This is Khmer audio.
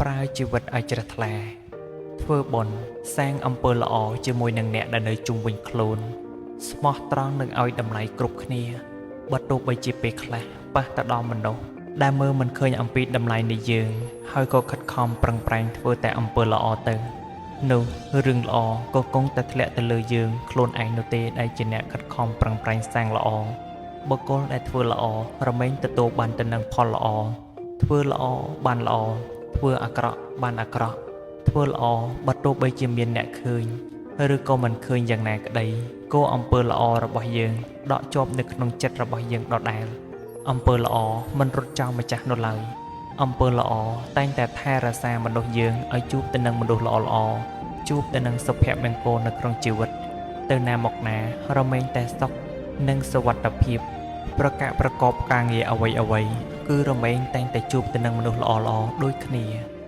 ប្រើជីវិតឲ្យជ្រះថ្លា ធ្វើបុណ្យសាងអំពើល្អជាមួយនឹងអ្នកដែលនៅជុំវិញខ្លួន ស្មោះត្រង់និងឲ្យតម្លៃគ្រប់គ្នាបើទោះបីជាពេលខ្លះប៉ះទៅដល់មនុស្សដែលមើលមិនឃើញអំពីតម្លៃនៃយើង ហើយក៏ខិតខំប្រឹងប្រែងធ្វើតែអំពើល្អទៅនោះរឿងល្អក៏គង់តែធ្លាក់ទៅលើយើងខ្លួនឯងនោះទេដែលជាអ្នកខិតខំប្រឹងប្រែងសាងល្អបុគ្គលដែលធ្វើល្អរមែងទទួលបានទៅនឹងផលល្អធ្វើល្អបានល្អធ្វើអាក្រក់បានអាក្រក់ធ្វើល្អបើទោះបីជាមានអ្នកឃើញ ឬក៏មិនឃើញយ៉ាងណាក្តីគោអំពើល្អរបស់យើងដក់ជាប់នៅក្នុងចិត្តរបស់យើងដដែលអំពើល្អមិនរត់ចោលម្ចាស់នោះឡើយអំពើល្អតែងតែថែរក្សាមនុស្សយើងឲ្យជួបទៅនឹងមនុស្សល្អៗជួបទៅនឹងសុភមង្គលនៅក្នុងជីវិត ទៅណាមកណារមែងតែសុខនិងសុវត្ថិភាព ប្រកាសប្រកបការងារអ្វីអ្វីៗគឺរមែងតែងតែជួបទៅនឹងមនុស្សល្អៗដូចគ្នា។